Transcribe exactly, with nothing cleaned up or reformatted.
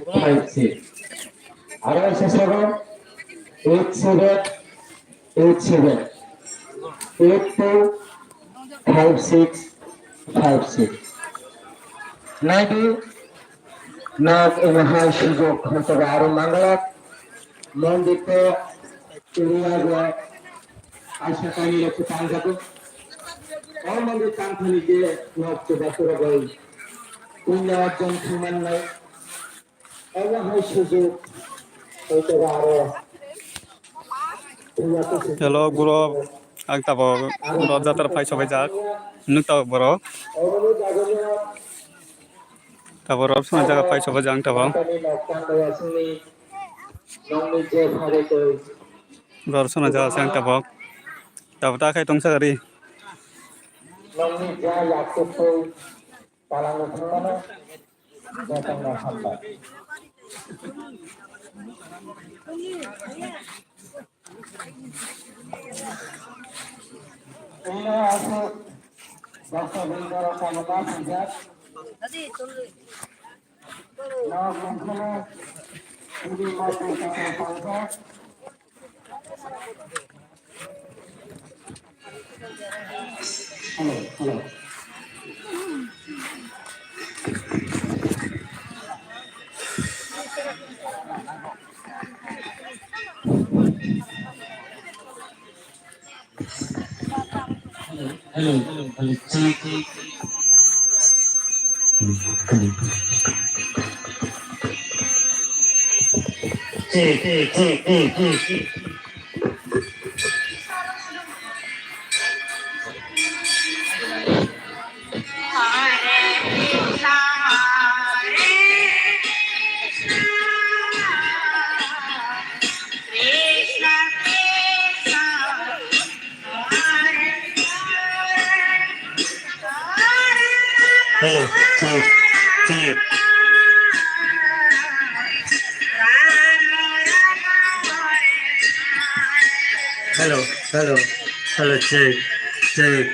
five six. Aro sesabo eight seven eight seven eight two five six five six. Naidu, nok emo hai sujok hotoba aro manglak. Mondir to area go aisa kani rok tangjago. O mondir tangthani je nok chubachu rok bai punya orjon khumannai. Omo hai sujok hotoba aro. Hello, bro. Ang tabok Rod Jatra phai sobaijak. Nuk tabok, bro. Tabok Rod Sona jaga phai sobaijak ang tabok. Rod Sona jaga se ang tabok. Tabok ta khai tongsa gari. Hello, hello. Hello, hello, hello. Check, check, check, check, check. Hello, check, check. Hello, hello, hello, check, check.